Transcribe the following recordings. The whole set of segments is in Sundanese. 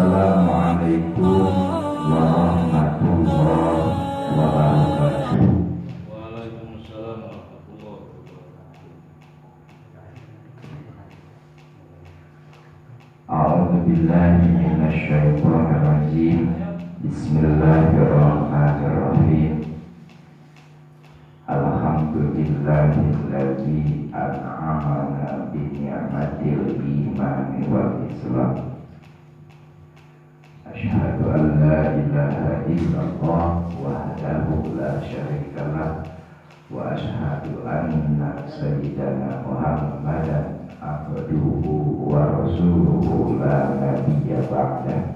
Assalamualaikum warahmatullahi wabarakatuh. Waalaikumsalam warahmatullahi wabarakatuh. A'udzu billahi minasyaitonir rajim. Bismillahirrahmanirrahim. Alhamdulillahilladzi an'amana bi ni'matil imani wal islam. Asyhadu an la ilaha illallah wahdahu la syarikalah wa asyhadu anna sayyidana Muhammadan abduhu wa rasuluhu la nabiyya ba'dah.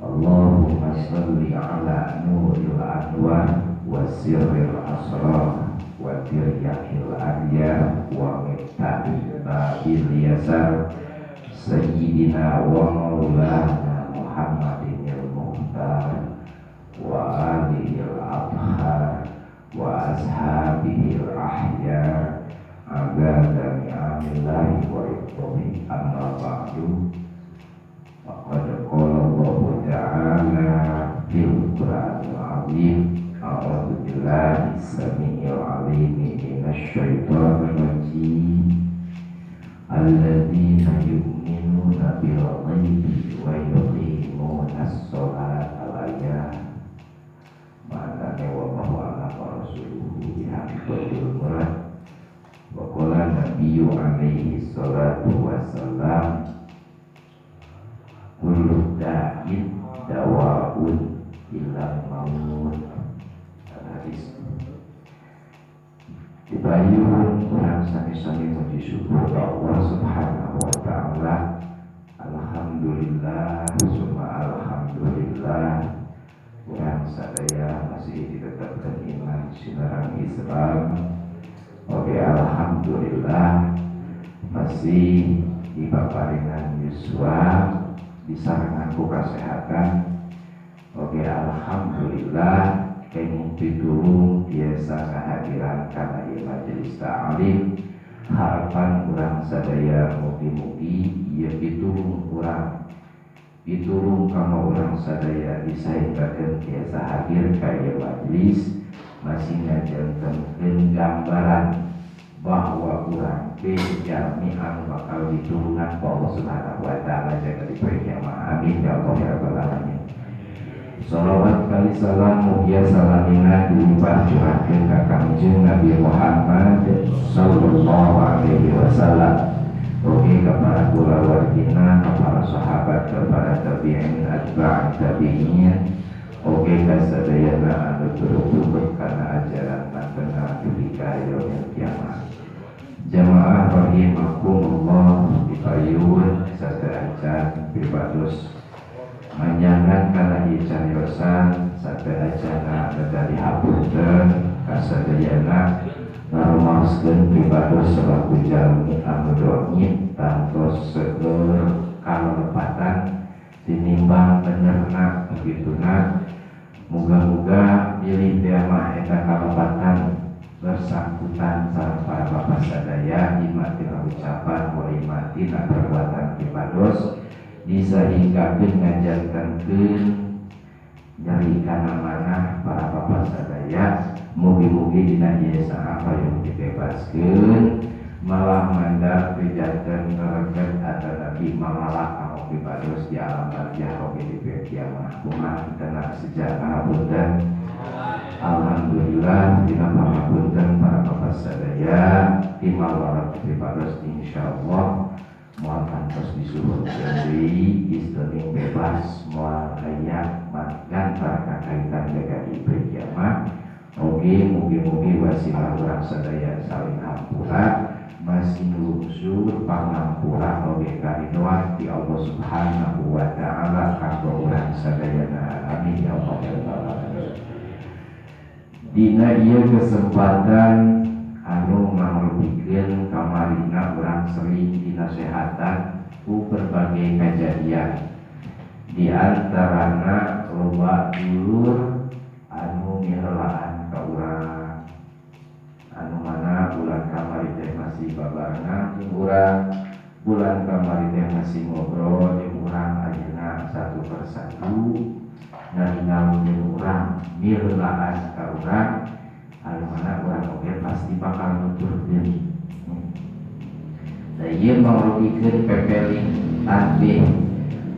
Allahumma shalli ala nuril anwar wa sirril asrar wa tiryakil adyar wa miftahil babil yasar sayyidina wa maulana Muhammadinil muhtar wa alihil athhar wa ashabihil ahyar adada ni'amillahi wa ridwanih. Amma ba'du. Faqad qala Allahu ta'ala fil Qur'anil 'azim. A'udzu billahi samii'il 'aliim minasy syaithanir rajim. Alladzina yu'minuna bil ghaibi wa yuqimunas sholata al-ayat. Ma'nane wallahu a'lam wa rasuluhu bihaqqil murad. Wa qala nabiyyu alaihi salatu wassalam, kullu da'in dawa'un illa maut. Hadis. Dibayun urang sami-sami muji syukur ka Allah Subhanahu wa ta'ala. Alhamdulillah summa alhamdulillah. Urang sadaya masih ditetapkan iman sinarang Islam. Oke, alhamdulillah masih dipaparingan yuswa, disarengan ku kasehatan. Oke, alhamdulillah kenging pitulung biasa kehadiran kana ieu majelis ta'lim. Harapan urang sadaya mugi-mugi ieu pitulung urang, pitulung kama urang sadaya disahikakeun biasa hadir ka ieu majelis masih ngajantenkeun gambaran bahwa urang teh jalmi anu bakal ditulungan ku Allah Subhanahu wa taala jaga di poe kiamat. Amin ya Allah ya rabbal alamin. Salawat kali salam mugia salamina dilimpah curahkeun ka Kangjeng Nabi Muhammad sallallahu alaihi wasallam. Oke, kepada kulawargina, kepada sahabat, kepada tabi'in, atba' tabi'in. Oke, kasadayana anu turut kana ajaran mantena dugi ka yaumil kiamat. Jamaah rahimakumullah dipayun sateuacan pribados manjangan kana ieu cariosan sateuacana dari hapunten kasadayana ngarumaoskeun pribados selaku jalmi anu dohit tangtos seueur kalepatan tinimbang benerna begituna. Muga-muga bilih teh mah eta kalepatan bersangkutan sareng para bapak sadaya imatina ucapan wa imatina perbuatan pribados disahinggakeun ngajantenkeun nyeri kana manah para bapak sadaya. Mugi-mugi dina ieu saha payung dibebaskeun malah mandar pijanten ngereket atanapi mamalak kanggo pribados di alam barzah oge di poe kiamat. Kumaha kitana sejarah punten. Alhamdulillah dina pangapunten para bapak sadaya timal warat pribados insyaallah moal kantos disuhunkeun deui istening bebas moal aya gantar kakaitan jaga di poe kiamat. Oge mugi-mugi wasilah urang sadaya saling hampura masih lungsur pangampura oge karidoan ti Allah Subhanahu wa taala kanggo urang sadayana. Amin ya Allah ya rabbal alamin. Dina ieu kesempatan anu mangrupikeun kamarina urang sering dinasehatan ku berbagai kajadian. Di antarana loba dulur anu mihelaan ka urang, anu mana bulan kamari teh masih babarengan jeung urang, bulan kamari teh masih ngobrol jeung urang ayeuna satu persatu ngalingalkeun urang mirlaan ka urang anu mana urang oge pasti bakal nuturkeun. Da ieu mangrugikeun pepeling tanbih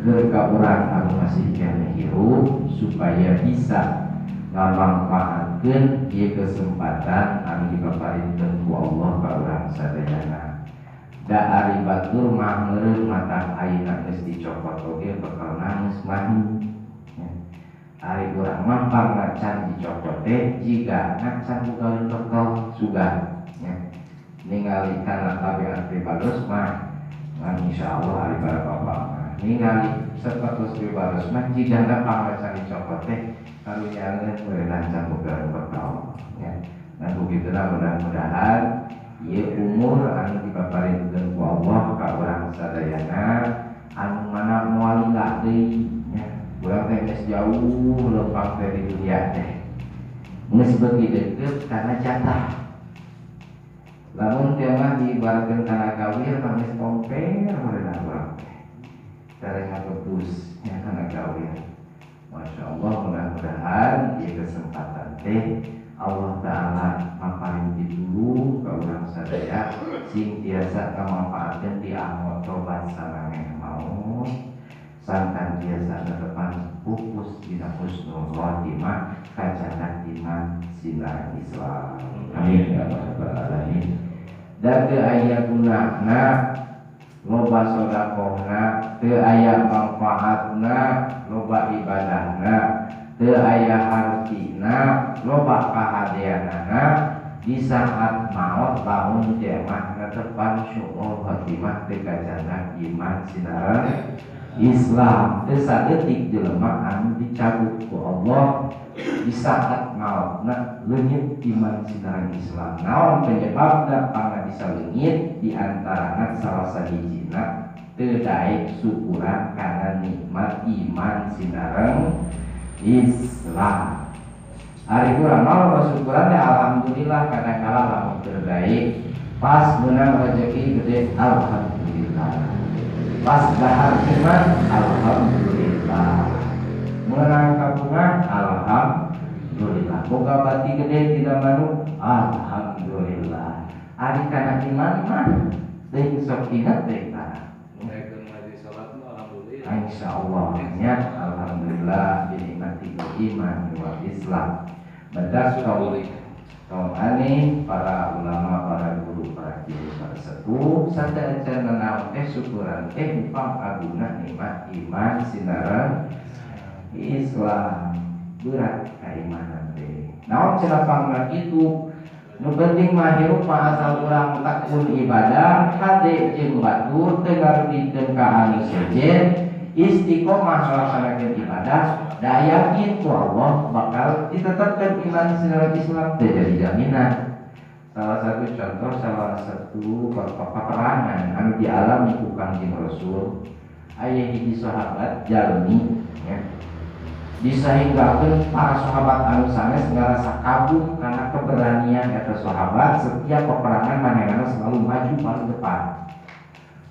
keur ka urang anu masih keneh hirup supaya bisa ngamangpaatkeun ieu kesempatan anu dipaparinkeun ku Allah ka urang sadayana. Da ari batur mah meureun mata ayeuna geus dicopot oge bakal nangis mahi. Ari urang mah pangna can dicopot teh jiga can bukaeun bekal sugan nya. Ningali kana tabiat pribados mah ngan insyaallah ari para bapak mah ningali sapertos pribados mah jigana pangna can dicopot teh karunyaeun meureun can bukaeun bekal nya. Nah kugituna mudah-mudahan ieu umur anu dipaparinkeun ku Allah ka urang sadayana anu mana moal lila deui nya. Urang teh geus jauh lempang teh di dunia teh geus beuki deukeut kana jatah. Lamun teh mah diibaratkeun kana gawir mah geus tomper meureun urang teh sareng ngabetus nya kana gawir. Masya Allah, mudah-mudahan ieu kesempatan teh Allah Ta'ala maparin pitulung ka urang sadaya sing tiasa ngamanfaatkeun ti anu tobat samangeh maut sangkan tiasa netepan pupus dina husnul khotimah kacana iman sinar Islam. Amin ya rabbal alamin. Dan teu aya gunana loba sedekahna, teu aya manfaatna loba ibadahna, teu aya hartina loba kahadeanana di saat maot lamun jemah netepan syu'ul khotimah teu kacana iman sinaran Islam. Teu saeutik jelema anu dicabut ku Allah di saat maotna leungit iman sinaran Islam. Naon penyebabna pangna bisa leungit? Di antarana salah sahijina teu daek syukuran kana nikmat iman sinaran Islam. Ari urang mah syukuran teh alhamdulillah kadang kala lamun teu daek pas meunang rezeki gede alhamdulillah, pas dahar iman alhamdulillah, meunang kabungan alhamdulillah, boga bati gede tidak manuk alhamdulillah. Ari kana iman mah teuing sok ingat teh tah. Insyaallah nya alhamdulillah dinikmati iman wa Islam. Batas kaum aneh para ulama, para guru, para kiai, para sepuh sadaya naon teh syukuran teh upang aguna nikmat iman sinaran Islam. Berat keimanan teh. Naon cenah pangna kitu? Nu penting mah hirup mah asal urang tekun ibadah, hade jeung batur teu ngarugikeun ka anu sejen, istiqomah ngalaksanakeun ibadah, da yakin ku Allah bakal ditetapkan iman sinaran Islam teh jadi jaminan. Salah satu contoh, salah satu peperangan anu dialami ku Kangjeng Rasul, aya hiji sahabat jalmi nya disahinggakeun para sahabat anu sanes ngarasa kagum karena keberanian eta sahabat. Setiap peperangan manehna selalu maju paling depan,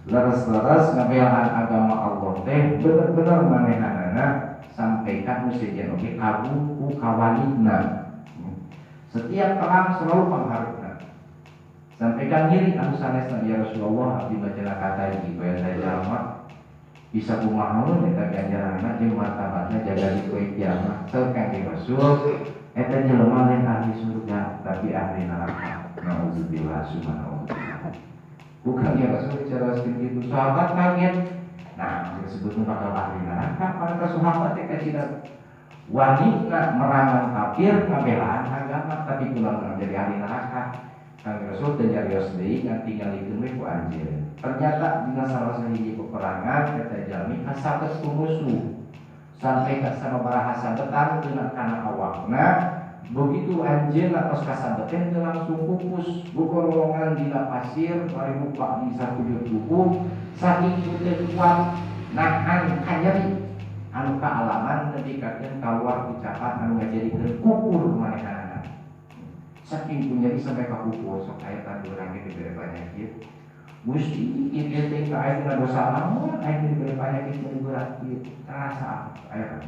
leres-leres ngabelaan agama Allah teh bener-bener manehanana sampai ka nu sejen oge kagum ku kawalidna. Setiap perang selalu pangharepna sampai ka ngiri anu sanesna, ya Rasulullah abdi bacana kata hiji bae jalma bisa kumaha eta ganjaranna jeung martabatna jaga di poe kiamat. Saur Kangjeng Rasul eta jelema lain ahli surga tapi ahli neraka. Nauzubillah subhanallah. Bukan ya Rasul bicara seperti itu, sahabat kaget. Nah, disebutnya bakal ahli neraka para sahabat teh kacida wani merangan kafir ngabelaan agama tapi pulang jadi ahli neraka. Kangjeng Rasul teu nyarios deui ngan tingalikeun we ku anjeun. Ternyata dina salah sahiji peperangan eta jalmi kasabet ku musuh sampai ka sababaraha sabetan teu kana awakna. Begitu anjeun atos kasabet teh teu langsung pupus, gogorolongan dina pasir bari muka di sakujur tubuh saking teu kuat nahan kanyeri anu kaalaman nepi ka kaluar ucapan anu ngajadikeun kupur manehanana. Saking ku nyeri sampai ka kupur sok aya tadi urang ge dibere penyakit. Gusti kieu teh ka aing dosa naon aing diberi penyakit nu berat kieu terasa aya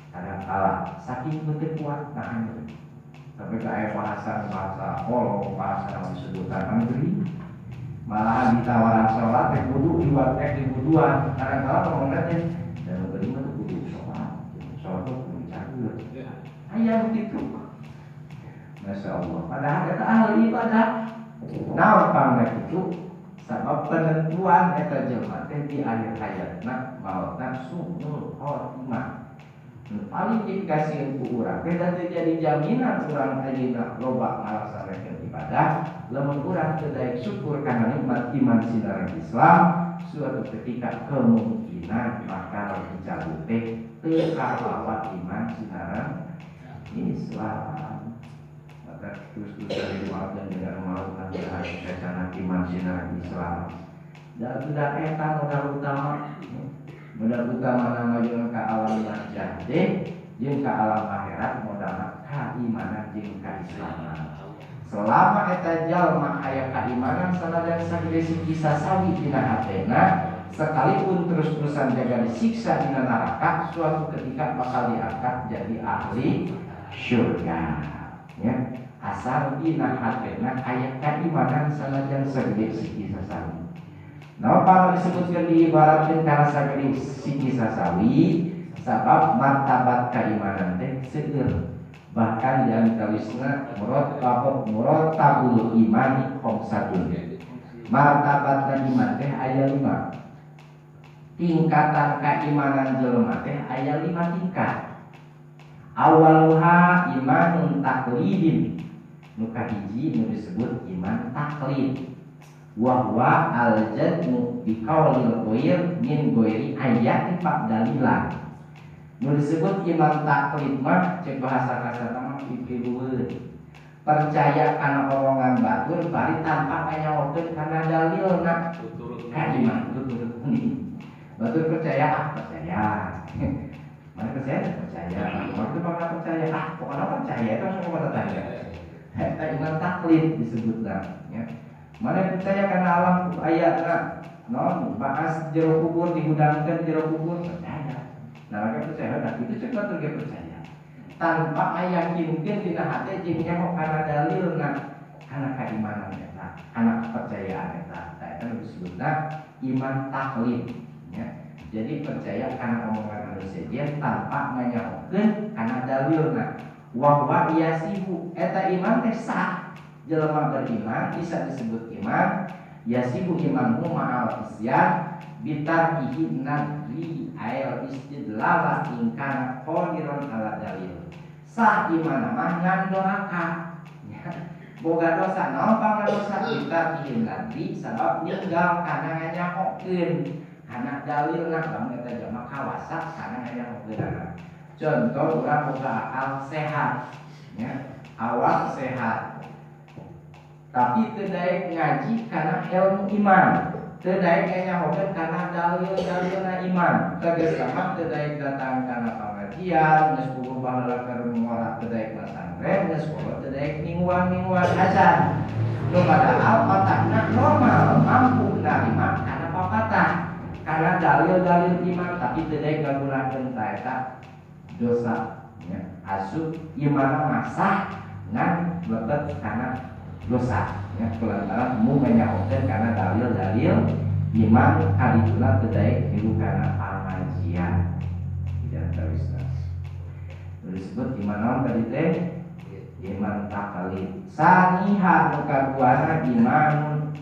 kadang kala saking teu kuat nahan sampai ka aya bahasa kolong bahasa nu disebutan negeri malahan ditawaran salat teh kudu liwat teh di wuduan kadang kala ngomongna teh da nu geuning mah teu kudu salat salat teh kudu cager aya nu kitu. Masya Allah padahal eta ahli ibadah naon pangna kitu sabab penentuan eta jelema teh di akhir hayatna maotna su'ul khotimah. Nu paling dikasieun ku urang teh da teu jadi jaminan urang ayeuna loba ngalaksanakeun ibadah lamun urang teu daek syukur kana nikmat iman sinareng Islam suatu ketika kemungkinan bakal dicabut teh teu kalawa iman sinareng Islam. Maka terus-terusan dimaafkan dengan melakukan kacana iman sinareng Islam. Dan sudah eta modal utama nama jeung ka alam barzah jeung ka alam akhirat modalna keimanan jeung keislaman. Selama eta jalma aya keimanan sanajan sagede siksa sawi dina hatena sekalipun terus-terusan jaga disiksa dina neraka suatu ketika bakal diangkat jadi ahli syurga ya. Asal dina hatena aya keimanan sanajan sagede siksa sawi. Nah, kalau disebutkan diibaratkan karena sagede siksa sawi sabab martabat keimanan teh seueur. Bahkan di antawisna muratabul imani khamsatun. Martabatna iman teh aya 5. Tingkatan keimanan jelema teh aya 5 tingkat. Awaluha imanun taklidin. Nu kahiji nu disebut iman taklid. Wa huwa al-jadmu bi qaulil ghair min ghairi ayatin dalilan. Nu disebut iman taklid mah cek bahasa kasar mah pipilueun. Percaya kana omongan batur bari tanpa kanyahokeun kana dalilna. Kaiman tuturut. Batur percaya ah percaya. Mana percaya percaya. Waktu pokoknya percaya ah pokoknya percaya itu langsung kata tanya. Eta iman taklid disebutna ya. Mana percaya kana alam ayatna non bahas jero kubur dihudangkeun jero kubur percaya. Nah, mereka percaya, nah itu cek batur ge percaya. Tanpa ayakinkeun dina hate jeung nyaho kana dalilna, kana keimanan eta, kana kepercayaan eta. Tah eta nu disebutna iman taklid ya. Jadi percaya kana omongan anu sejen tanpa nganyahokeun kana dalilna. Wa huwa yasihu eta iman teh sah. Jelema beriman bisa disebut iman, yasihu imanhu ma'al isyan bitarkihi nadri ail istidlala ingkana qadiran ala dalil. Sah iman mah ngan doraka. Boga dosa naon pangdosa bitarkihi nadri sabab ninggal kana nganyahokeun kana dalilna lamun eta jalma kawasa kana nganyahokeun. Contoh urang boga akal sehat ya, awak sehat. Tapi teu daek ngaji kana ilmu iman. Teu daek nganyahokeun kana dalil-dalilna iman. Tegas mah teu daek datang kana pangajian, geus puguh baheula keur ngora teu daek masantren, geus poho teu daek mingguan-mingguan acan. Nu padahal otakna normal, mampu narima kana papatah, kana dalil-dalil iman tapi teu daek ngagunakeun ta eta dosa ya. Asup iman masah ngan lebet kana dosa ya kulantaran mu nganyahokeun kana dalil-dalil iman kadituna teu daek milu kana pangajian. Tidak terus disebut iman naon tadi teh? Iman taklid. Saniha nu kaduana iman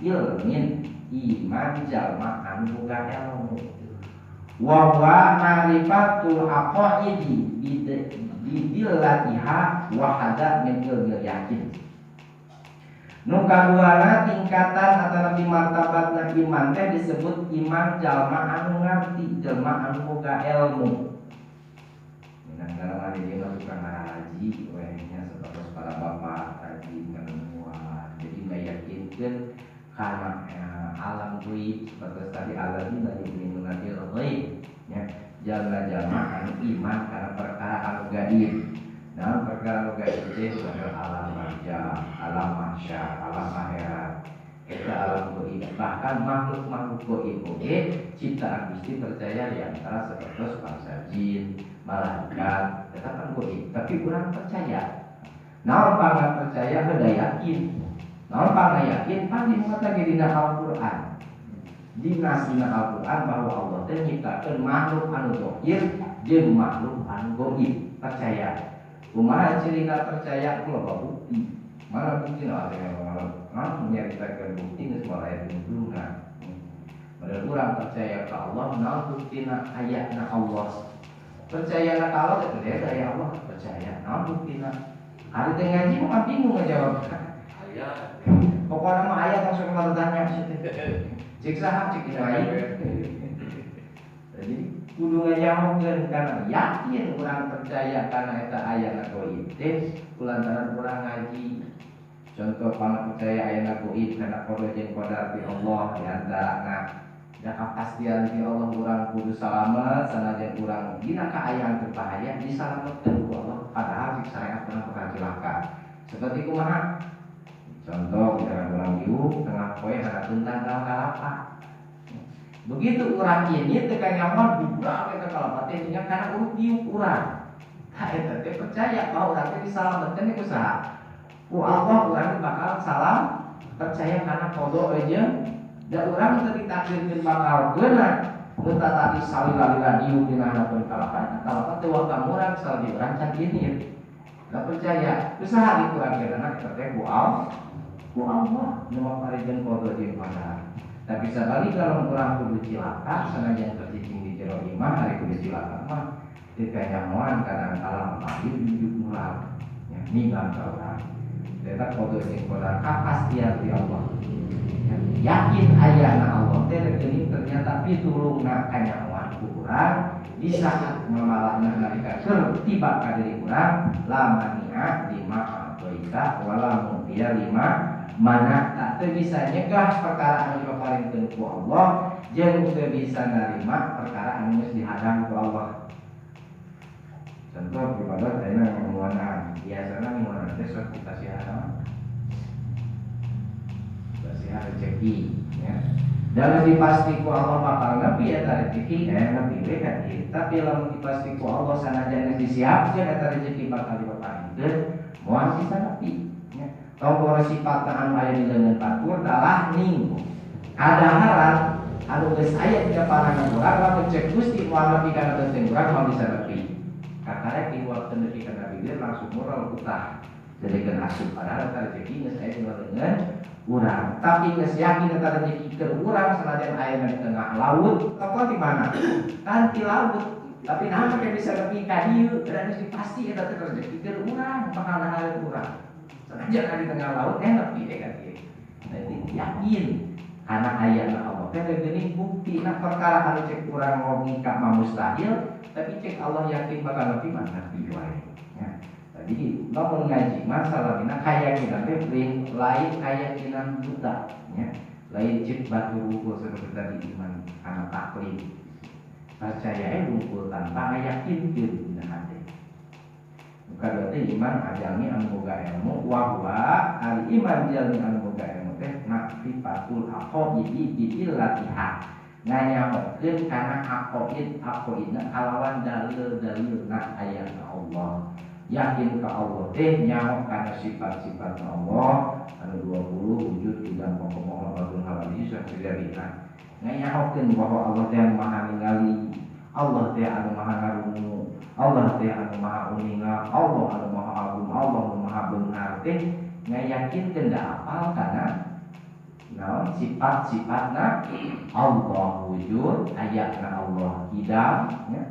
ilmin, iman jalma anu boga ilmu. Wa huwa ma'rifatul aqaidi bidillatiha wa hada min ilmil yakin. Nu kaduana tingkatan atau martabatna iman teh disebut iman jalma anu ngarti, jalma anu boga ilmu. Nah, kalau ada dia mah tukang ngaji, wehnya seperti para bapak rajin kana jadi meyakinkan karena alam ghaib seperti tadi alladzina yu'minuna bil ghaib ya, jalma-jalma anu iman kana perkara anu gaib. Nah, perkara anu gaib teh adalah alam barzah, alam mahsyar, alam akhirat. Eta alam goib, bahkan makhluk-makhluk goib oge ciptaan Gusti percaya di antara seperti bangsa jin, malaikat, eta kan goib, tapi kurang percaya. Naon pangna percaya heuda yakin. Naon pangna yakin pan dimuat lagi dina Al-Qur'an. Dina dina Al-Qur'an bahwa Allah teh nyiptakeun makhluk anu zahir jeung makhluk anu goib, percaya. Kumaha cirina percaya ku loba bukti. Mana bukti na teh ngomong nyaritakeun bukti geus mulai tungtungna. Padahal urang percaya ka Allah, naon buktina ayana Allah. Percaya ka Allah teh percaya ka Allah, percaya naon buktina. Ari teh ngaji mah bingung ngajawab. Aya. Pokokna mah aya langsung tanya teh. Cik saha cik lain. Jadi kudu ngajawabkeun karena yakin urang percaya karena eta ayana goib teh kulantaran urang ngaji. Contoh pangna percaya ayana goib karena qada jeung qadar ti Allah di antarana da kapastian ti Allah urang kudu salamet sanajan urang dina kaayaan berbahaya disalametkeun ku Allah padahal cik syariat urang bakal cilaka. Seperti kumaha? Contoh misalkan urang diuk tengah poe hanapeun tangkal kalapa. Begitu urang ini teu kanyahoan budak eta kalapa teh nya kana urut diuk urang. Tah eta teh percaya bahwa urang teh disalametkeun ku saha? Ku Allah urang bakal salam percaya karena qada jeung da urang teu ditakdirkeun bakal geuna nu tadi salila-lila diuk dina hanapeun kalapa eta kalapa teu wakam urang saldi urang can ini. Da percaya usaha di urang geuna eta teh ku Allah nu maparikeun qada jeung qadar. Tapi sabalik kalau urang kudu cilaka sanajan tercicing di jero imah ari kudu cilaka mah teu kanyahoan kadang kala mayu jujuk urang nya ninggal ka urang. Eta qada jeung qadar kapastian ti Allah. Yakin ayana Allah teh geuning ternyata pitulungna kanyahoan ku urang di saat mamalahna nalika keur tiba ka diri urang lamania lima atoita wala mutia lima mana tak teu bisa nyegah perkara anu dipaparinkeun ku Allah jeung teu bisa narima perkara anu geus dihadang ku Allah. Contoh pribados ayeuna ngunguanan, biasana ngunguanan teh sok dipasihan pasihan rezeki ya. Dan dipasti ku Allah bakal nepi eta rezeki, nepi we ka dieu. Tapi lamun dipasti ku Allah sanajan geus disiapkeun eta rezeki bakal dipaparinkeun, moal bisa nepi ya. Tong poho sifatna anu aya di leungeun batur dalah ning kadaharan anu geus aya dina panangan urang lamun cek Gusti moal nepi kana benteng urang moal bisa nepi. Kakarek dihuapkeun nepi kana bibir langsung moral utah. Jadikeun asup padahal eta rezeki geus aya dina leungeun urang. Tapi geus yakin eta rezeki keur urang sanajan aya di tengah laut, toko di mana? Kan di laut. Tapi naha make bisa nepi ka dieu, da geus dipasti eta teh rezeki keur urang, bakal dahareun urang. Sanajan aya di tengah laut nepi ka dieu. Jadi yakin karena ayana Allah teh geuning bukti na perkara anu cek urang logika mah mustahil, tapi cek Allah yakin bakal nepi mah nepi wae. Ya. Jadi lamun ngaji mah salamina kayakinan teh lain kayakinan buta ya. Lain cek batu rukul seperti tadi iman kana taklid. Percaya rukul tanpa ngayakinkeun dina hate. Muka berarti iman ajalmi anu boga ilmu wa huwa ari iman jalmi anu boga ilmu teh ma'rifatul aqaidi bi illatiha. Nganyahokeun kana aqaid aqaidna kalawan dalil-dalilna ayana Allah. Yakin ka Allah teh nyaho kana sifat-sifat Allah anu 20 wujud tidak pokok-pokok batul hawadis sakjadina. Nganyahokeun bahwa Allah teh anu maha ningali, Allah teh anu maha ngarungu, Allah teh anu maha uninga, Allah anu maha agung, Allah anu maha beunghar teh ngayakinkeun da apal kana naon sifat-sifatna Allah wujud, ayatna Allah hidam ya.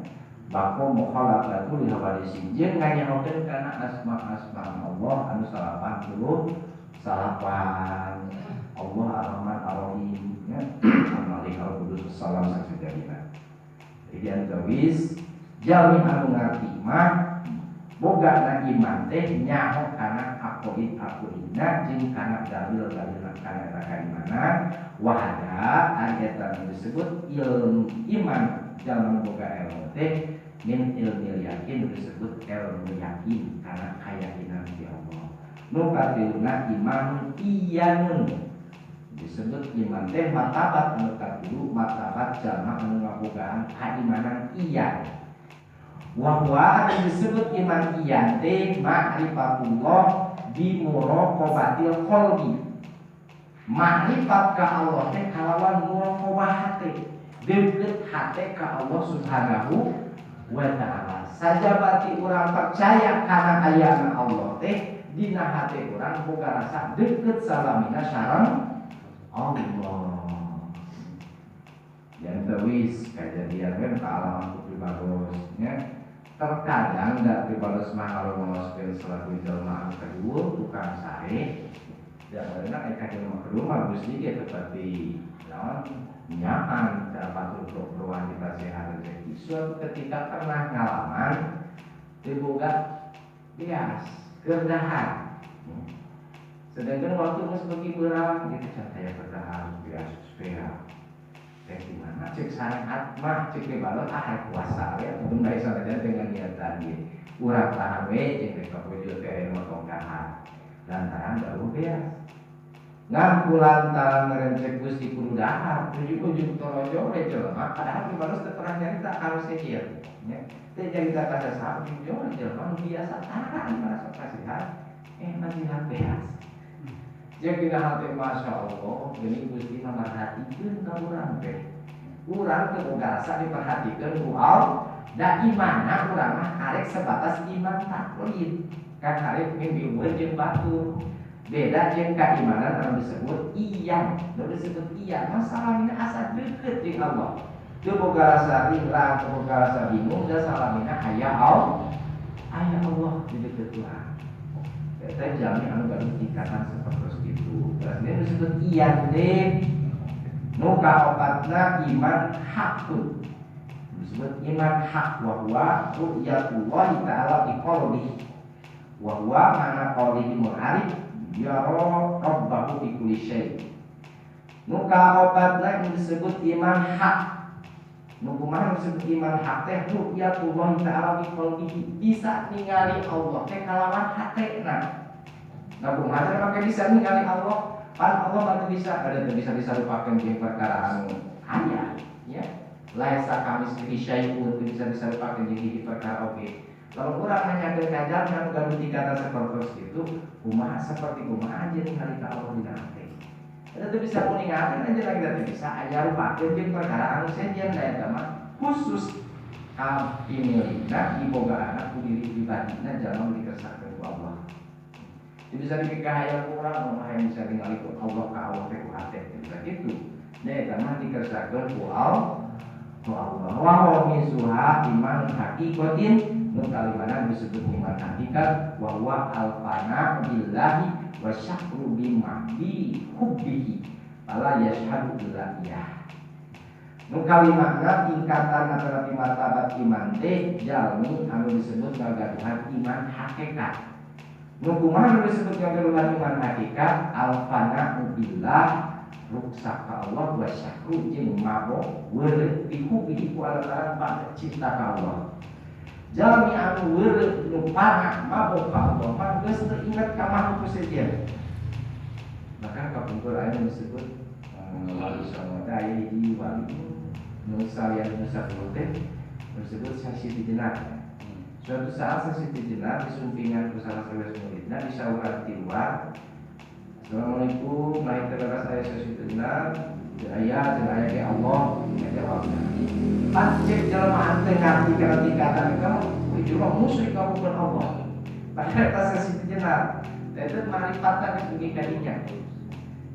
Bako mukhalafatu li hawadisi jeung nganyahokeun kana asma-asma Allah anu 89 Allah Ar-Rahman Ar-Rahim ya. Al-Malik Al-Qudus Salam saksadina. Jadi antawis jalmi anu ngarti mah boga na iman teh nyaho kana aqoid aqoidna jeung kana dalil-dalilna kana eta kaimanan wahada ari eta disebut ilmu iman jalma boga ilmu teh min ilmil yakin disebut ilmu yakin karena keyakinan di Allah. Nu katiluna iman iyanun. Disebut iman teh martabat anu katilu, martabat jalma anu ngabogaan kaimanan iyan. Wa huwa anu disebut iman iyan teh ma'rifatullah bi muraqabatil qalbi. Makrifat ka Allah teh kalawan muraqabah hate, deukeut hate ka Allah Subhanahu wa ta'ala. Sajabati urang percaya kana ayana Allah teh dina hate urang boga rasa deukeut salamina sareng Allah. Yang tewis kejadian kan kaalaman ku pribados nya. Terkadang da pribados mah kalau ngaoskeun selaku jelema anu kadua tukang sare. Ya bareuna aya ka jelema kedua mah Gusti ge tetapi naon nyaman cara batur ruang dipasihan rezeki. Suatu ketika pernah ngalaman teu boga bias keur dahar. Sedangkan waktu geus beuki beurang gitu can aya keur dahar bias supaya teh di mana cek syariat mah cek dibalot ah puasa we atuh bae sanajan dengan niatan ieu. Urang tahan we jeung rek kapoe teh aya motong dahar. Lantaran jauh beas. Ngan kulantaran ngerencek Gusti kudu dahar, ujug-ujug torojo we jelema padahal dibalos teu pernah nyarita ka nu sihir nya. Teu nyarita ka saha ujug jelema nu biasa tara di mana sok kasihan, masihan beas. Jeung dina hate Masya Allah, geuning Gusti mah merhatikeun ka urang teh. Urang teu boga rasa diperhatikeun ku Allah, da imanna urang mah karek sebatas iman taklid. Kan karek mimpi jeung batur. Beda jeung keimanan anu disebut iyan. Nu disebut iyan masalah ini asa deukeut jeung Allah. Teu boga rasa ringrang, teu boga rasa bingung, da salamina aya Allah. Aya Allah di deukeut urang. Eta jalmi anu gaduh tingkatan sapertos kitu. Berarti nu disebut iyan teh nu kaopatna iman hakun. Disebut iman hak wa huwa ru'yatullah ta'ala bi qalbihi. Wa huwa mana qaulihi mu'arif yara rabbahu bi kulli syai. Nu kaopatna disebut iman hak. Nu kumaha disebut iman hak teh ru'yatullah ta'ala bi qalbihi, bisa ningali Allah teh kalawan hatena. Nah kumaha teh make bisa ningali Allah? Pan Allah mah teu bisa, ada teu bisa disarupakeun jeung perkara anu aya nya. Laisa kamislihi syai'un, teu bisa disarupakeun jeung hiji perkara oge. Lamun urang nanyakeun ka jalma anu gaduh tingkatan sapertos kitu, kumaha saperti kumaha anjeun ningali ka Allah dina hate. Eta teu bisa kuningakeun anjeun lagi teu bisa aya rupakeun jeung perkara anu sejen da eta mah khusus kapimilikna dibogaanna ku diri pribadina jalma nu dikersakeun ku Allah. Teu bisa dipikahayang ku urang mah hayang bisa ningali ku Allah ka Allah teh ku hate teu bisa kitu. Da eta mah dikersakeun ku Allah. Ku Allah wa misuha iman haqiqatin nu kalimana disebut iman hakikat wa huwa al-fana billahi wa syakru bima bi hubbihi fala yashhadu illa iyyah. Nu kalimana tingkatan atau martabat iman teh jalmi anu disebut ngagaduhan iman hakikat. Nu kumaha anu disebut ngagaduhan iman hakikat al-fana billah ruksak ka Allah wa syakru jeung mabok weureuh bi hubbihi ku lantaran pada cinta ka Allah. Jalmi anu weureuh nu panah mabok ka Allah mah geus teu inget ka makhluk sejen. Bahkan kapungkur aya nu disebut wali songo teh aya hiji wali nu salian nu sapuluh teh disebut Sasiti Jenar. Suatu saat Sasiti Jenar disumpingan ku salah salah muridna disauran ti luar. Assalamualaikum, naik ke atas aya Sasiti Jenar, aya cenah aya ge Allah ngajawabna. Pas cek jelema teh ngarti kana tingkatan eta mah ujung musyrik ka bukan Allah. Padahal eta Sasiti Jenar, eta marifatna geus dugi ka dinya.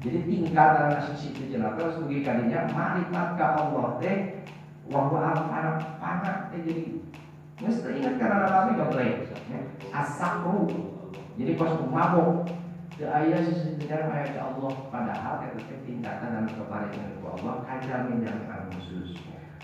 Jadi tingkatan Sasiti Jenar teh geus dugi ka dinya marifat ka Allah teh wa huwa al-fana teh jadi geus teu inget kana nabi goblek nya. Asakru. Jadi pas mabok teu aya Sasiti Jenar aya ka Allah padahal eta teh tingkatan anu kapareun ku Allah kajamin-jamin anu khusus.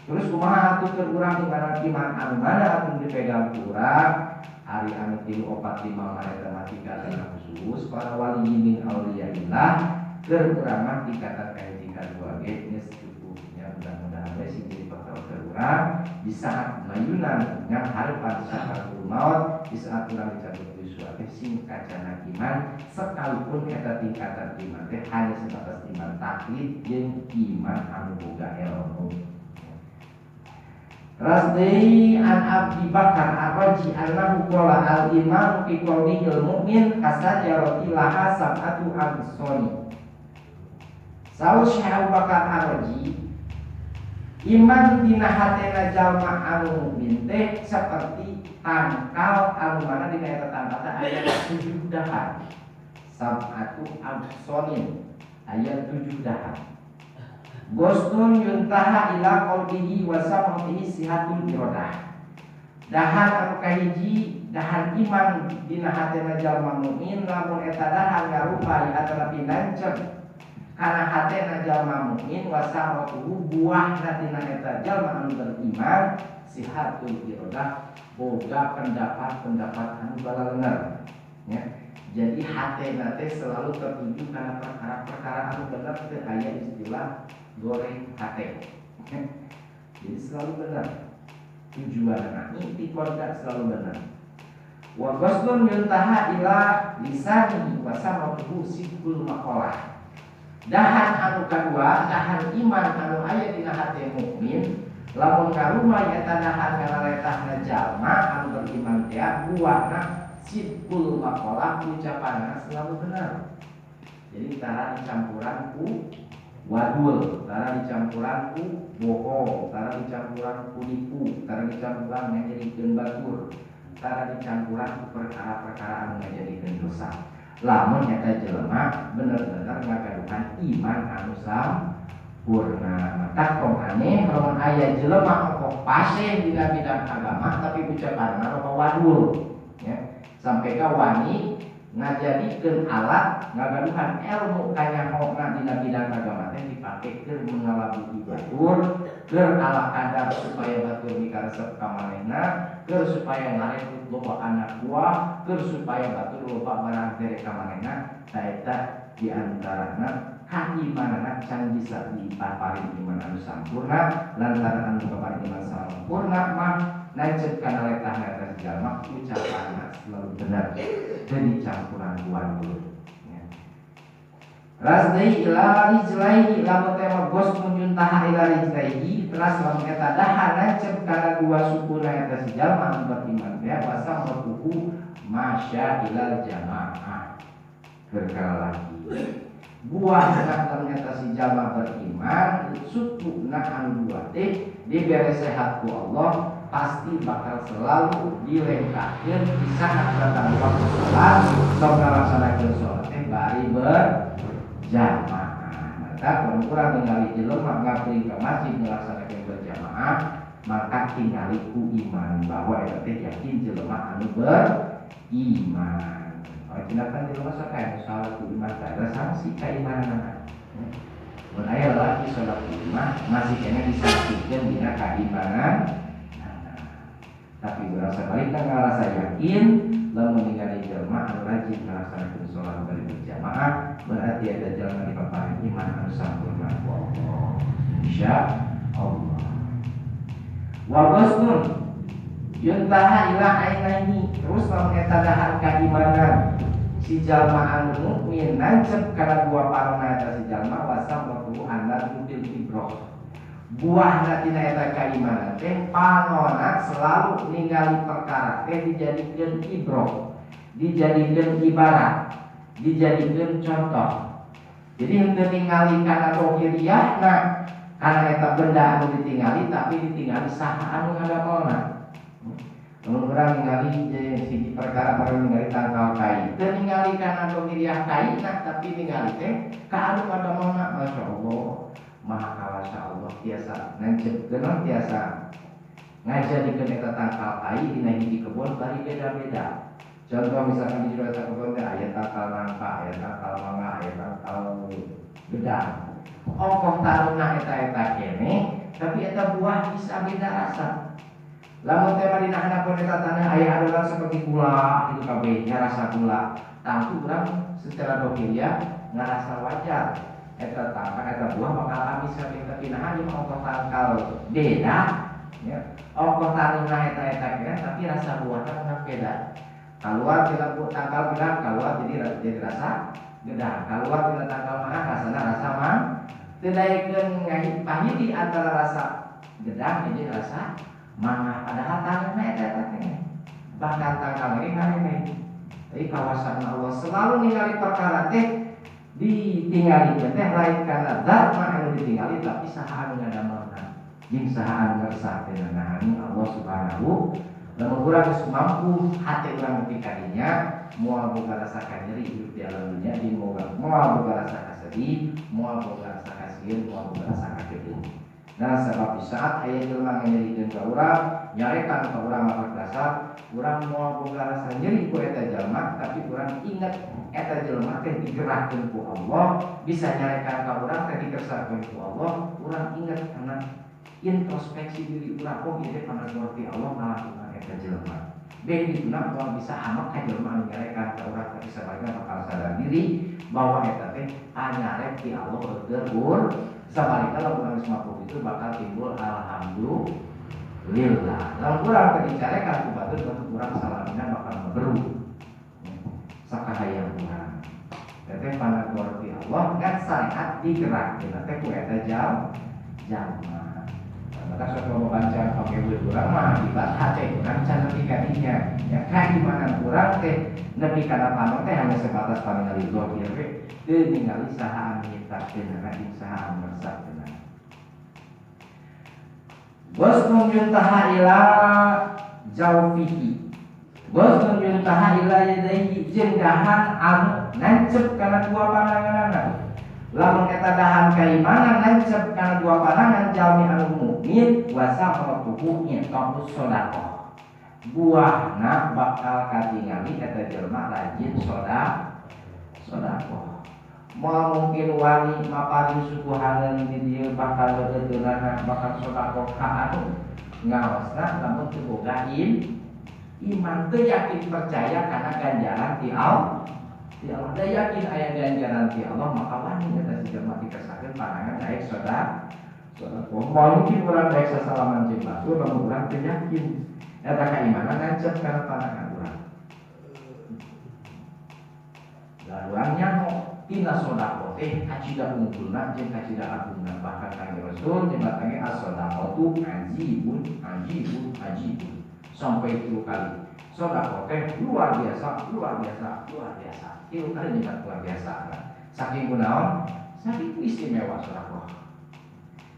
Terus kumaha atuh keur urang iman iman anu mana atuh dipegang ku urang ari anu 3 4 5 mah eta mah tingkatan khusus para wali min auliyaillah keur urang mah tingkatan ka hiji ka dua ge geus cukupnya mudah-mudahan we sing jadi bekal keur urang di saat mayunan ngan harapan sakaratul maut di saat urang dicabut yuswa teh teh sing kacana iman sekalipun eta tingkatan iman teh hanya sebatas iman taklid jeung iman anu boga ilmu. Ras deui an Abi Bakar Ar-Raji annahu qala al-imanu fi qalbihil mu'min kasajarati laha sab'atu amsoni. Saur Syekh Abu Bakar Ar-Raji, iman dina hatena jalma anu mukmin teh seperti tangkal anu mana dina eta tangkal teh aya 7 dahan. Sab'atu amsonin aya 7 dahan. Gosnun yuntaha ila qalbihi wa sam'atihi sihatul iradah. Dahan anu kahiji dahan iman dina hatena jalma mukmin lamun eta dahan ngarupai atanapi nancep kana hatena jalma mukmin wa sam'atuhu buahna dina eta jalma anu beriman sihatul iradah boga pendapat-pendapat anu balalener ya. Jadi hatena teh selalu tertuju kana perkara-perkara anu bener teu aya istilah goreng hate. Jadi selalu benar tujuan i'tiqadna selalu benar. Wa ghaslun yuntaha ila lisanihi wa sam'atuhu sidqul maqalah. Dahan anu kadua, dahan iman anu aya dina hate mukmin lamun karuma eta dahan kana letahna jalma anu beriman teh buahna sidqul maqalah ucapanna selalu benar. Jadi tara dicampuran ku wadul, tara dicampuran ku bohong, tara dicampuran ku nipu, tara dicampuran ngajadikeun batur, tara dicampuran ku perkara-perkara anu ngajadikeun dosa. Lamun eta jelema bener-bener ngagaduhan iman anu sampurna. Maka tong aneh lamun aya jelema ongkoh paseh dina bidang agama tapi ucapanna loba wadul ya. Sampai ka wani ngajadikeun alat ngagaduhan ilmu kanyahona dina bidang agama teh dipake keur mengalabuhi batur, keur ala kadar supaya batur mikaresep ka manehna, keur supaya ngarekrut loba anak buah, keur supaya batur loba barang tere ka manehna. Ta eta di antarana kaimanana can bisa dipaparin iman anu sampurna lantaran anu paparin iman sampurna mah nancep kana letahna eta jalma ucapanna selalu benar jadi campuran wadul ya. Ras deui ila rijlaihi lamun teh mah gos munyuntaha ila rijlaihi teras lamun eta dahan nancep kana dua sukuna eta si jalma anu beriman teh wasamatuhu masya ilal jamaah berkala lagi buah lamun eta si jalma beriman sukuna anu dua teh dibere sehat ku Allah pasti bakal selalu dilengkahkeun di saat datang waktu sholat sok ngalaksanakeun sholat teh bari berjamaah. Maka kalau kurang ningali jelema ngabring ka masjid ngalaksanakeun berjamaah maka tingali ku iman bahwa eta teh yakin jelema anu beriman. Kalau tindakan jelema sok aya salat ku iman teh sanksi kaimananana. Mun aya lalaki salat ku iman masih keneh disaksikeun dina kaimanan. Tapi berasa balik ngerasa yakin lamun ningali jelema anu rajin ngalaksanakeun sholat bari berjamaah berarti ada jelema dipaparin iman anu sampurna ku Allah insyaallah. Wa ghaslun yuntaha ila ainaini terus lamun eta dahar kaimanan si jalma anu mukmin nancep kana dua parona eta si jalma wasamatu anna bil ibroh. Buahna tina eta kaimanan teh panona selalu ningali perkara teh dijadikeun ibroh, dijadikeun ibarat, dijadikeun contoh. Jadi henteu ningali kana dohiriyahna, kana eta benda anu ditingali tapi ditingali saha anu ngadamelna. Lamun urang ningali siji perkara baru ningali tangkal kai, teu ningali kana dohiriyah kaina tapi ningali teh ka anu ngadamelna. Masyaallah. Maha kawasa Allah tiasa nancepkeun tiasa ngajadikeun eta tangkal kai dina hiji kebon bari beda-beda. Contoh misalkan di jero eta kebon teh aya tangkal nangka, aya tangkal mangga, aya tangkal gedang. Ongkoh taruna eta-eta keneh, tapi eta buah bisa beda rasa. Lamun teh dina handapeun eta tanah aya adonan seperti gula itu kabeh rasa gula. Tangtu urang secara dohiriah ngarasa wajar. Eta tangkal eta buah bakal amis kabeh tapi naha ieu ongkoh tangkal beda ya. Ongkoh taruna eta-eta keneh tapi rasa buahna mah beda. Keluar tina tangkal gedang keluar jadi rasa gedang. Keluar tina tangkal mangga rasana rasa mang. Teu daekeun pahidi antara rasa gedang jeung rasa mangga padahal taneuhna eta teh. Bahkan tangkal ge ngarene. Jadi kawasan Allah selalu ningali perkara teh ditingali teh lain kana zat mah anu ditingali tapi saha anu ngadamelna jeung saha anu ngersakkeun Allah Subhanahu. Lamun urang geus mampu hate urang nepi ka dinya moal boga rasa kanyeri hidup di alam dunia jeung moal boga rasa kasedih, moal boga rasa kasieun, moal boga rasa kakedeung. Nah sebab di saat aya jelema nganyerikeun ka urang, nyarekan ka urang lapak dasar, urang moal boga rasa nyeri ku eta jelema, tapi urang inget eta jelema teh digerakkeun ku Allah, bisa nyarekan ka urang teh dikersakeun ku Allah, urang inget kana introspeksi diri urang, oh ieu teh panagor ti Allah ngalakukan eta jelema. Beh dituna moal bisa amak ka jelema anu nyarekan ka urang, tapi sabalikna bakal sadar diri bahwa eta teh anyarek ti Allah eueuh. Sabalikna lamun urang geus mampu itu bakal timbul alhamdulillah. Lamun urang teh dicarekan ku batur tentu urang salamina bakal ngeberu. Sakahayang urang. Teh panagor ti Allah ngan syariat digerakkeun teh ku eta jalma. Maka suatu membaca pakai duit urang mah akibat hate urang can nepi ka dinya. Ya kaimanan urang teh nepi kana panon teh hanya sebatas paningali zahir we teu ningali saha anu nyiptakeun jeung saha anu ngersakkeun. Wasnun yuntaha ila jaufihi. Wasnun yuntaha ila yadaihi jeung dahan anu nancep kana dua pandanganna. Lamun eta dahan kaimanan nancep kana dua pandangan jalmi anu mukmin wa samaratuhu ita'us shadaqah. Buahna bakal katingali eta jelema rajin sedekah. Moal mungkin wani maparin suguhaneun di dieu bakal leuteunana bakal sedekah ka anu ngaosna lamun teu boga iman teu yakin percaya kana ganjaran ti Allah. Ti Allah teu yakin aya ganjaran ti Allah maka wani eta si jelema dikesakeun panangan daek sedekah. Moal mungkin urang daek sasalaman jeung batur lamun urang teu yakin eta kaimanan nancep kana panangan urang. Laluan nyaho tina sedekah teh kacida unggulna jeung kacida agungna bahkan Kanjeng Rasul nyebatna as-shadaqatu ajibun ajibun ajibun sampai 3 kali. Sedekah teh luar biasa, luar biasa, luar biasa. 3 kali nyebat luar biasa. Saking kunaon? Saking istimewa sedekah.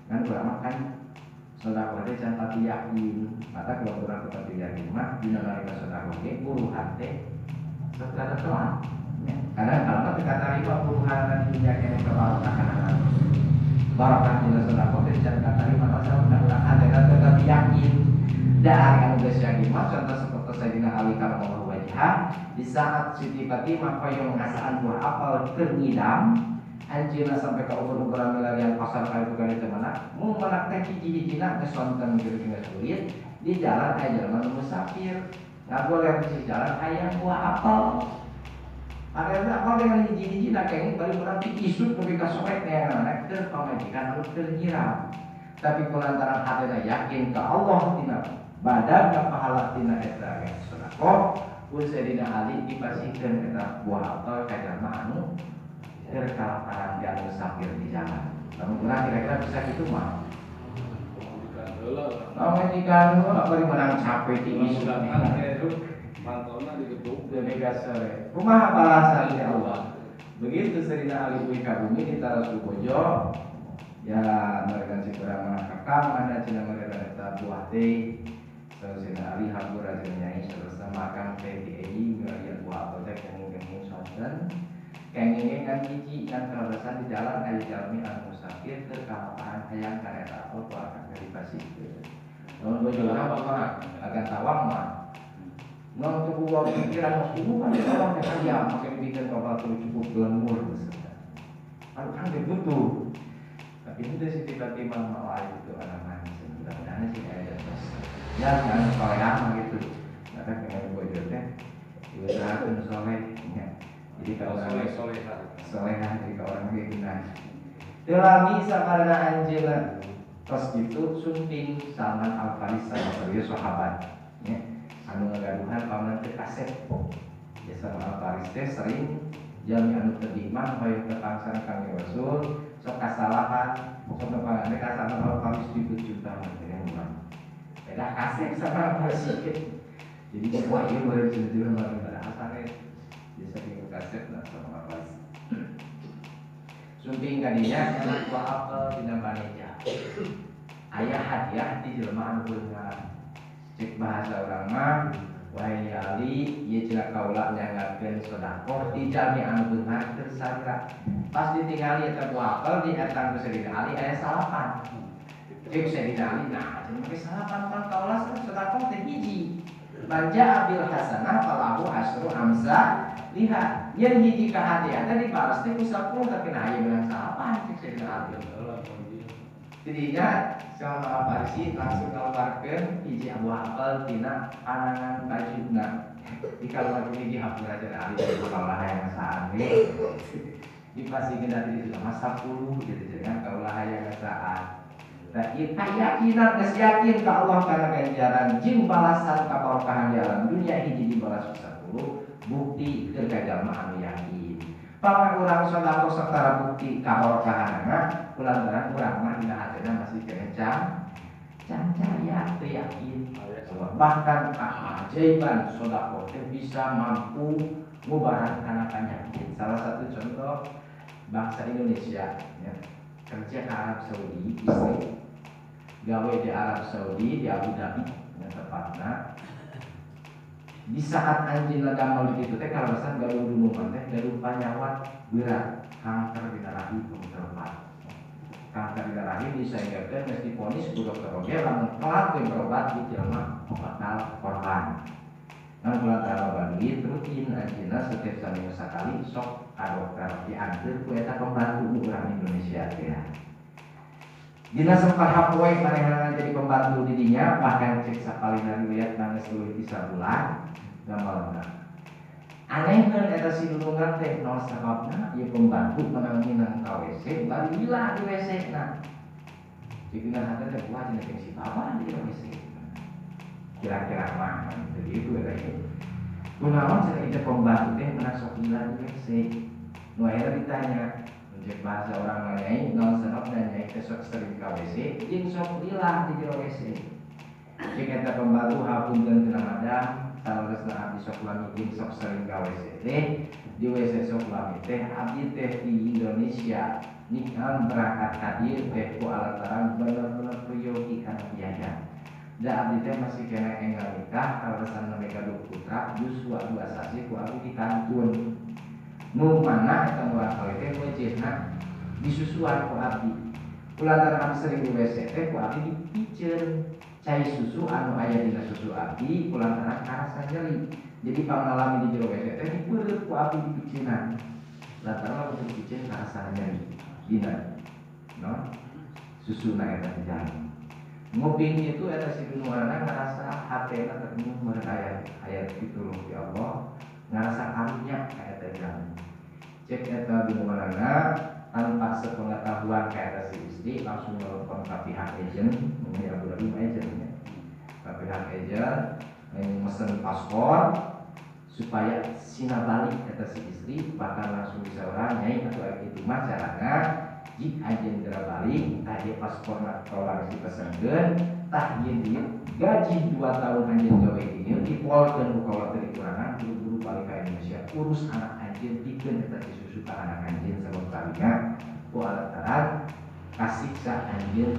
Ngan urang mah kan sedekah teh can pati yakin. Mata kalau urang teu pati yakin mah dina nalika sedekah ge buruhan teh secara telat. Karena kalau kita katarima buruhan di dunia kene kebarokah barokah dina sedekah teh can katarima pasal urang hatena teu pati yakin. Da anu geus yakin mah contoh seperti Sayyidina Ali karramallahu wajhah di saat Siti Fatimah hoyong ngasaan buah apel keur ngidam anjeunna sampai ka ukur-ukuran milarian pasar ka itu ka mana mun menak teh hiji-hijina geus sonten kitu geus sulit di jalan aya jelema nu musafir ngagoler di jalan hayang buah apel. Ada apel dengan hiji-hijina kenging bari urang ti isuk nepi ka sore neangan keur pamajikan anu keur nyiram. Tapi kulantaran hatena yakin ka Allah tina badan ka pahala tina eta sedekah pun Sayyidina Ali dipasihkeun eta buah apel ka jalma anu keur kalaparan dan musafir di jalan. Lamun urang kira-kira bisa kitu mah. Pamajikan heula bari menang capek ti isuk. Pantona digebuk demi kasore. Kumaha balasan ya Allah? Begitu Sayyidina Ali uih ka bumi di Tarasubojo ya mereka si kurang mah kakang mana cina mereka eta buah teh. Sayyidina Ali hampura cenah nyai selesai makan teh di euy ngalian buah apel teh kenging-kenging sonten. Kengingnya kan hiji kan kaleresan di jalan aya jalmi anu musafir keur kalapahan hayang kana eta apel ku akang dipasihkeun. Lamun bojo urang mah agan tawang mah non tubuh wa pikiran mas tubuh kan tawang teh aya make bikin kapal cukup gelemur anu kan teh butuh. Tapi itu sih tiba-tiba mau itu anak mancing mudah-mudahan sih kayak terus ya jangan soleh gitu maka pengen bojo teh diusahakeun soleh nya. Jadi kalau orang solehah jadi kalau orang ge gunah teu lami sakarena anjeunna tos gitu sunting Salman Al Farisi sama sahabat nya. Anu ngagaduhan paman teu kasep. Ya sama Al-Faris teh sering jalmi anu teu iman hoyong tepang sareng Kangjeng Rasul sok kasalahan sok nepangan teh kasalahan Al-Faris juta teh mah. Beda kasep sama Al-Faris. Jadi wah ieu boleh disebut mah padahal sanes. Biasa minggu kasep lah sama Al-Faris. Sumping kadinya nyanak buah apel dina baneja. Aya hadiah ti jelema anu beunghar. Cek bahasa urang mah wahai Ali, ieu cenah kaula nyangatkeun sedekah ti jalmi anu beunghar keur salira. Pas ditingali eta buah apel di etang ku Sayyidina Ali aya salapan. Cek Sayyidina Ali, nah cenah make salapan pan kaula sedekah teh hiji. Man jaa bil hasanah falahu asyru amsa lihat. Yen hiji kahadean teh dibalas teh ku 10 tapi nah aya menang salapan cek Sayyidina Ali. Jadinya sama Al-Farisi langsung keluarkan hiji buah apel tina panangan bajuna. Dikaluarkeun hiji hampura cenah Ali kaulah hayang ngasaan we. Dipasikeun dari ditu mah 10 jadi jangan kaulah hayang ngasaan. Nah, ieu kayakinan geus yakin ka Allah kana ganjaran jeung balasan kabarokahan di alam dunia hiji dibalas 10 bukti keur ka jalma anu yakin. Pangna urang sedekah satara bukti kabarokahanana kulantaran urang mah dina hatena masih keneh can caya teu yakin. Bahkan keajaiban sedekah teh bisa mampu ngubaran kana penyakit. Salah satu contoh bangsa Indonesia ya, kerja ke Arab Saudi, istri gawe di Arab Saudi di Abu Dhabi ya, tepatna. Di saat anjeunna damel kitu teh kalasan gaduh dunungan teh gaduh panyawat berat kanker dina rahim tempat. Kanker dina rahim disaengkeun geus divonis ku dokter oge lamun telat we berobat di jelema bakal korban. Ngan kulantaran loba duit rutin anjeunna setiap saminggu sakali sok ka dokter dianteur ku eta pembantu nu urang Indonesia teh. Dina sempat hapoe manehna jadi pembantu di dinya bahkan cek sapalina riwayat nangis leuwih ti sabulan gamalna. Anehna eta si nulungan teh naon sababna ieu pembantu menang minang ka WC bari lila di WC na. Jadi dina hate teh wah cenah si bapak di WC. Kira-kira mah jadi itu eta ieu. Kunaon cenah ieu pembantu teh menang sok lila di WC. Nu akhirna ditanya cek bahasa orang nanyai naon sababna nyai teh sok sering ka WC jeung sok lila di jero WC. Cek eta pembantu hapunten cenah madam saleresna abdi sok lami jeung sok sering ka WC teh di WC sok lami teh abdi teh di Indonesia nikah berangkat ka dieu teh ku alantaran bener-bener priyogi kana biaya. Da abdi teh masih kena enggal nikah kaleresan nembe gaduh putra yuswa 2 sasi ku abdi dikantun. Nu mana eta murangkalih teh wajibna disusuan ku abdi. Kulantaran abdi sering di WC teh ku abdi dipiceun cai susu anu aya dina susu abdi kulantaran karasa nyeri. Jadi pangalami di jero WC teh dipeureut ku abdi dipiceunan. Lantaran lamun dipiceun karasa nyeri dina no susuna eta teh jalan. Nguping itu eta si dununganna ngarasa hatena ternyuh meureun aya pitulung ti Allah. Ngarasa karunya ka eta jalmi. Cek eta dununganna tanpa sepengetahuan ka eta si istri langsung nelpon ka pihak agent, mengenai Abu Dhabi mah agent nya. Ka pihak agent mesen paspor supaya sina balik eta si istri bahkan langsung bisa urang nyai atuh aya kitu mah carana jik ajen geura balik tah ieu pasporna kaula geus dipesenkeun tah ieu duit gaji 2 tahun anjeun gawe di dieu dipolkeun ku kaula teu dikurangan buru-buru balik ka Indonesia urus anak anjeun pikeun eta si susu ka anak anjeun sabab kalinya ku alantaran kasiksa anjeun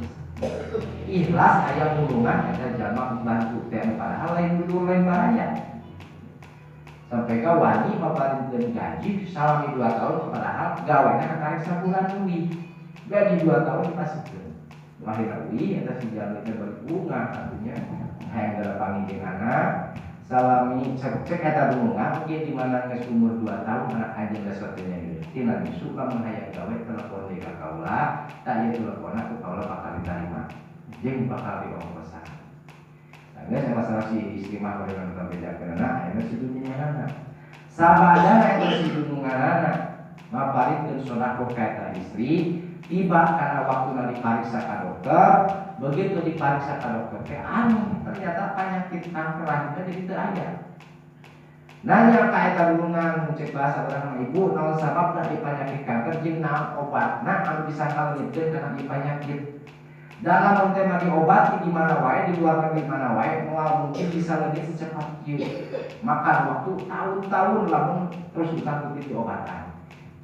ikhlas aya mulungan eta jalma pembantu teh padahal lain dulur lain baraya sampai ka wani maparinkeun gaji salami 2 tahun padahal gawena kakarek sabulan leuwih gaji 2 tahun dipasikeun akhirna uih eta si jalmi teh balik bunga atunya hayang geura panggih jeung anak salami cek eta bunga oge di mana geus umur 2 tahun anak anjeun geus nya tina nyusu lamun hayang gawe telepon deui ka kaula tah ieu teleponna ku kaula bakal ditarima jeung bakal diongkosan. Nah, geus masalah si istri mah bari nonton bejakeunana ayeuna si dununganana sabada eta si dununganana maparinkeun sedekah ka eta istri Tiba karena waktu dipariksa ka dokter, begitu dipariksa ka dokter teh aneh, ternyata penyakit kanker rahimna jadi teu aya. Nanya ka eta dulungan cek bahasa urang ibu naon sababna ieu penyakit kanker jeung naon obatna anu bisa ngaleungitkeun kana ieu penyakit. Dalam tema diobati di mana wae, di luar negeri mana wae, moal mungkin bisa leungit secepat kieu. Makan waktu tahun-tahun lamun terus utang putih diobatan.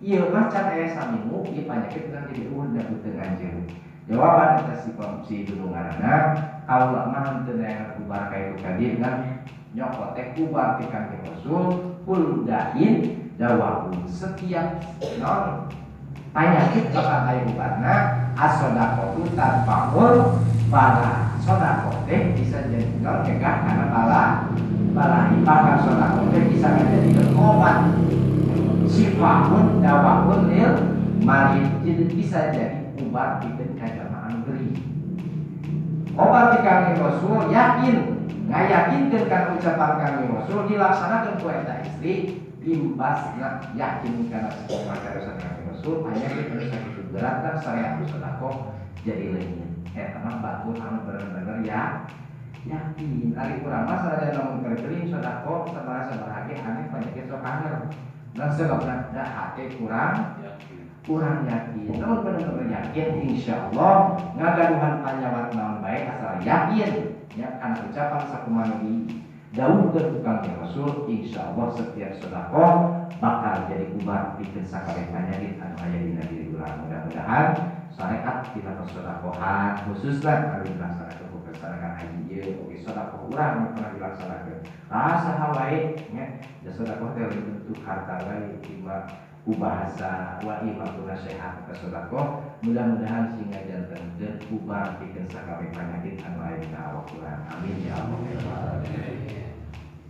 Ieu mah can aya saminggu ieu penyakit urang jadi eueuh da beuteung anjeun. Jawaban eta si dulunganana, kaula mah henteu neangan ubar ka itu ka dieu ngan nyokot teh ubar ti Kangjeng Rasul kul dain dawaun, setiap non penyakit bakal aya ubatna, as-shadaqatu tanfa'ul bala. Sedekah teh bisa jadi non nyegah kana bala bala, bahkan sedekah teh bisa ngajadikeun obat, syifaun dawaun lil marid, jadi bisa jadi ubat pikeun ka jalma anu gering. Obat ti Kangjeng Rasul yakin ngayakinkeun kana ucapan Kangjeng Rasul dilaksanakeun ku eta istri, imbasna yakin kana sakumaha cariosan Kangjeng Rasul penyakit anu sakitu berat kan syariat sedekah jadi leungit. Eta mah batur anu bener-bener ya yakin. Ari urang mah sanajan lamun keur gering sedekah sabaraha-sabaraha ge aneh penyakit sok anger. Nah sebabna da hate kurang kurang yakin. Namun bener-bener yakin insyaallah ngagaduhan panyawat naon bae asal yakin ya kana ucapan sakumaha di dawuhkeun ku Kangjeng Rasul, insyaallah setiap sedekah bakal jadi ubat pikeun sakabeh penyakit anu aya dina diri urang. Mudah-mudahan syariat dina persedekahan khususna anu dilaksanakeun ku persadakan haji ieu oge sedekah urang nu pernah dilaksanakeun saha wae nya da sedekah teh bentuk harta wae ima ku bahasa wa ima ku nasihat ka sedekah, mudah-mudahan sing ngajantenkeun ubar pikeun sakabeh penyakit anu aya dina awak urang. Amin ya Allah ya rabbal alamin.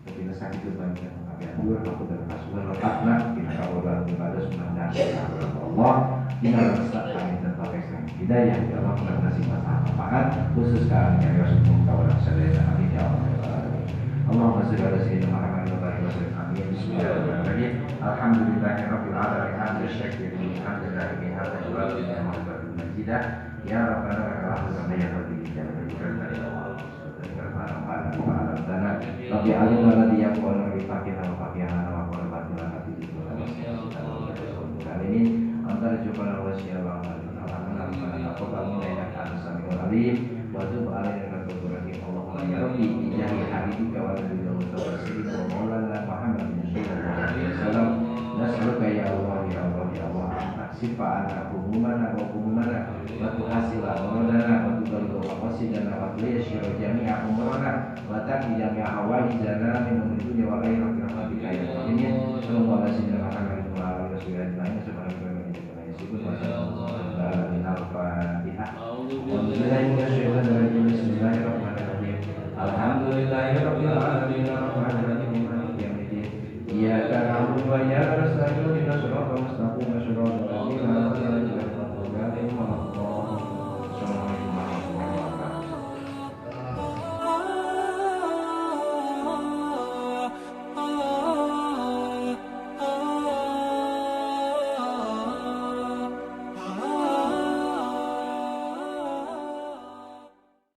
Tapi sakitu banyak kabeh atur aku dan kasuhan lepatna dina kabogohan ibadah mudah-mudahan Allah dina rasa kami terpakai sang hidayah ya Allah, mudah-mudahan sing manfaat khusus ka nyarios umum ka urang sadaya. Amin ya Allah ya rabbal alamin. Allahumma sholli ala sayyidina Muhammad wa alihi wasallam. Amin. Bismillahirrahmanirrahim. Alhamdulillahirabbil alamin hamdan syakirin hamdan hamdan wa majidah ya rabbana lakal hamdu kama yanbaghi li jalali wajhika wa Rabbi alim alladhi yaqulu bi fakihah wa fakihah wa qala batila ini antara jumpa wa syallah wa tub alaina Allahumma ya rabbi bijahi habibika wa nabiyika wa sayyidina wa maulana Muhammadin sallallahu alaihi wasallam nas'aluka ya Allah ya Allah ya Allah sifa'ana humumana wa humumana wa tuhasila umurana wa tubaligha maqasidana wa tuyassira jami'a umurana wa taqdi jami'a hawaijana min umuri dunya wa akhirati bi rahmatika ya arhamar sallallahu alaihi wa sallam wa ala alihi wa sahbihi ajma'in. Subhanaka wa bihamdika. Bismillahirrahmanirrahim. Alhamdulillahirabbil alamin arrahmanir rahim maliki yaumiddin. Iyyaka na'budu wa iyyaka nasta'in.